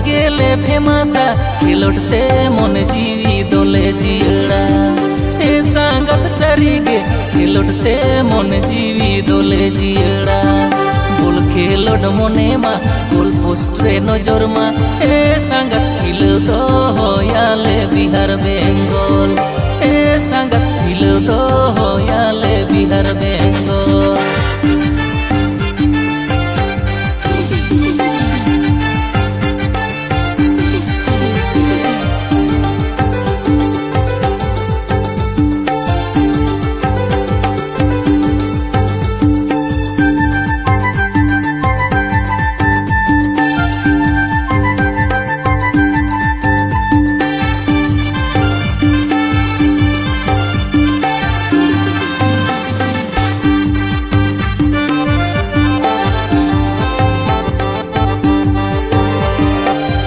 ᱜᱮᱞᱮ ᱯᱷᱮᱢᱟᱥᱟ, ᱠᱷᱮᱞᱳᱰ ᱛᱮ ᱢᱚᱱᱮ ᱡᱤᱣᱤ ᱫᱚᱞᱮ ᱡᱤᱭᱟᱹᱲᱟ᱾ ᱮ ᱥᱟᱸᱜᱟᱛ ᱥᱟᱹᱨᱤ ᱜᱮ, ᱠᱷᱮᱞᱳᱰ ᱛᱮ ᱢᱚᱱᱮ ᱡᱤᱣᱤ ᱫᱚᱞᱮ ᱡᱤᱭᱟᱹᱲᱟ᱾ ᱵᱚᱞ ᱠᱷᱮᱞᱳᱰ ᱢᱚᱱᱮ ᱢᱟ, ᱜᱳᱞ ᱯᱳᱥᱴ ᱨᱮ ᱱᱚᱡᱚᱨ ᱢᱟ᱾ ᱮ ᱥᱟᱸᱜᱟᱛ ᱠᱷᱤᱞᱟᱹᱣ ᱫᱚᱦᱚᱭᱟᱞᱮ ᱵᱤᱦᱟᱨ ᱵᱮᱝᱜᱚᱞ᱾ ᱮ ᱥᱟᱸᱜᱟᱛ ᱠᱷᱤᱞᱟᱹᱣ ᱫᱚᱦᱚᱭᱟᱞᱮ ᱵᱤᱦᱟᱨ ᱵᱮᱝᱜᱚᱞ᱾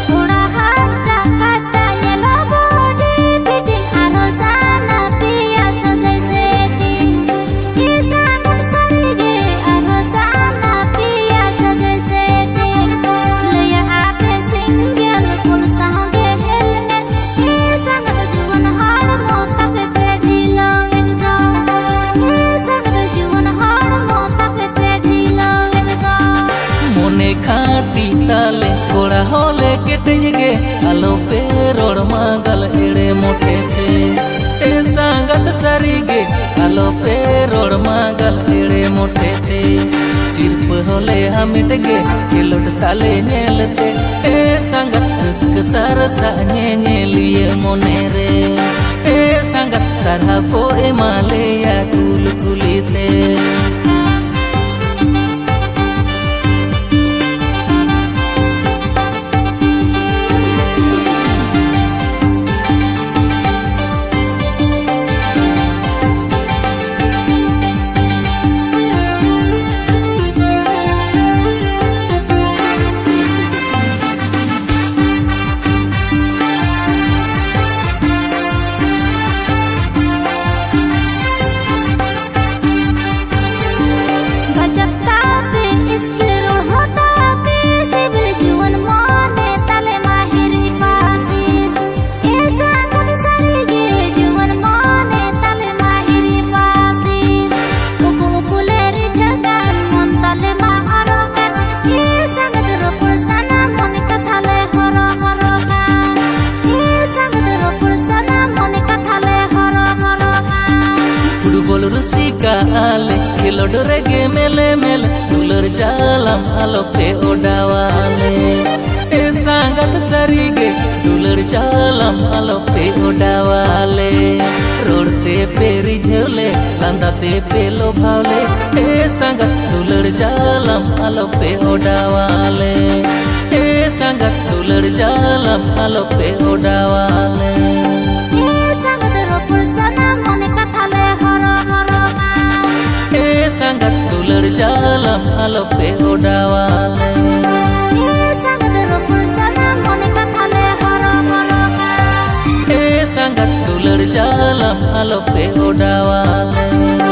ᱠᱚᱲᱟ ᱦᱟᱨᱛᱟ ᱠᱟᱴᱟ ᱧᱮᱞᱚᱜ body fitting, ᱟᱨᱦᱚᱸ ᱥᱟᱱᱟ ᱯᱮᱭᱟ ᱥᱟᱹᱜᱟᱹᱭ setting᱾ ᱤᱥᱟᱱ ᱥᱟᱹᱨᱤ ᱜᱮ ᱟᱨᱦᱚᱸ ᱥᱟᱱᱟ ᱯᱮᱭᱟ ᱥᱟᱹᱜᱟᱹᱭ setting᱾ ᱞᱟᱹᱭᱟ ᱟᱯᱮ single full ᱥᱟᱶᱜᱮ helmet, ᱤᱥᱟᱱ ᱡᱩᱣᱟᱹᱱ ᱦᱚᱲᱢᱚ ᱛᱟᱯᱮ ᱯᱮ ᱰᱷᱤᱞᱟᱹᱣᱮᱫ ᱫᱚ᱾ ᱤᱥᱟᱱ ᱡᱩᱣᱟᱹᱱ ᱦᱚᱲᱢᱚ ᱛᱟᱯᱮ ᱯᱮ ᱰᱷᱤᱞᱟᱹᱣᱮᱫ ᱫᱚ᱾ ᱢᱚᱱᱮ ᱠᱷᱟᱹᱴᱤ ᱛᱟᱞᱮ ᱠᱚᱲᱟ ᱦᱚᱞᱮ ᱠᱮᱴᱮᱡ ᱜᱮ, ᱟᱞᱚ ᱯᱮ ᱨᱚᱲ ᱢᱟ ᱜᱟᱞ ᱮᱲᱮ ᱢᱚᱴᱷᱮ ᱛᱮ᱾ ᱮ ᱥᱟᱸᱜᱟᱛ ᱥᱟᱹᱨᱤ ᱜᱮ, ᱟᱞᱚ ᱯᱮ ᱨᱚᱲ ᱢᱟ ᱜᱟᱞ ᱮᱲᱮ ᱢᱚᱴᱷᱮ ᱛᱮ᱾ ᱥᱤᱨᱯᱟᱹ ᱦᱚᱞᱮ ᱦᱟᱢᱮᱴ ᱜᱮ, ᱠᱷᱮᱞᱳᱰ ᱛᱟᱞᱮ ᱧᱮᱞ ᱛᱮ᱾ ᱮ ᱥᱟᱸᱜᱟᱛ ᱨᱟᱹᱥᱠᱟᱹ ᱥᱟᱨᱥᱟᱜ ᱧᱮᱧᱮᱞᱤᱭᱟᱹ ᱢᱚᱱᱮ ᱨᱮ᱾ ᱮ ᱥᱟᱸᱜᱟᱛ ᱥᱟᱨᱦᱟᱣ ᱠᱚ ᱮᱢᱟ ᱞᱮᱭᱟ ᱠᱩᱞ ᱠᱩᱞᱤ ᱛᱮ᱾ ᱨᱩᱥᱤᱠᱟ ᱟᱞᱮ ᱠᱷᱮᱞᱳᱰ ᱨᱮᱜᱮ ᱢᱮᱞᱮ ᱢᱮᱞᱮ, ᱫᱩᱞᱟᱹᱲ ᱡᱟᱞᱟᱢ ᱟᱞᱚᱯᱮ ᱚᱰᱟᱣᱟᱞᱮ᱾ ᱮ ᱥᱟᱸᱜᱟᱛ ᱥᱟᱹᱨᱤᱜᱮ ᱫᱩᱞᱟᱹᱲ ᱡᱟᱞᱟᱢ ᱟᱞᱚᱯᱮ ᱚᱰᱟᱣᱟᱞᱮ᱾ ᱨᱚᱲ ᱛᱮ ᱯᱮ ᱨᱤᱡᱷᱟᱹᱣ ᱞᱮ, ᱞᱟᱸᱫᱟ ᱛᱮ ᱯᱮ ᱞᱚᱵᱷᱟᱣ ᱞᱮ, ᱮ ᱥᱟᱸᱜᱟᱛ ᱫᱩᱞᱟᱹᱲ ᱡᱟᱞᱟᱢ ᱟᱞᱚᱯᱮ ᱚᱰᱟᱣᱟᱞᱮ᱾ ᱮ ᱥᱟᱸᱜᱟᱛ ᱫᱩᱞᱟᱹᱲ ᱡᱟᱞᱟᱢ ᱟᱞᱚᱯᱮ ᱚᱰᱟᱣᱟᱞᱮ᱾ ᱮ ᱥᱟᱸᱜᱟᱛ ᱨᱚᱯᱚᱲ ᱥᱟᱱᱟ ᱢᱚᱱᱮ ᱠᱟᱛᱷᱟ ᱞᱮ ᱦᱚᱨᱚ ᱦᱚᱨᱚᱜᱟ᱾ ᱮ ᱥᱟᱸᱜᱟᱛ ᱫᱩᱞᱟᱹᱲ ᱡᱟᱞᱟᱢ ᱟᱞᱚᱯᱮ ᱚᱰᱟᱣᱟᱞᱮ᱾ ᱮ ᱥᱟᱸᱜᱟᱛ ᱨᱚᱯᱚᱲ ᱥᱟᱱᱟ ᱢᱚᱱᱮ ᱠᱟᱛᱷᱟ ᱞᱮ ᱦᱚᱨᱚ ᱦᱚᱨᱚᱜᱟ᱾ ᱮ ᱥᱟᱸᱜᱟᱛ ᱫᱩᱞᱟᱹᱲ ᱡᱟᱞᱟᱢ ᱟᱞᱚᱯᱮ ᱚᱰᱟᱣᱟᱞᱮ᱾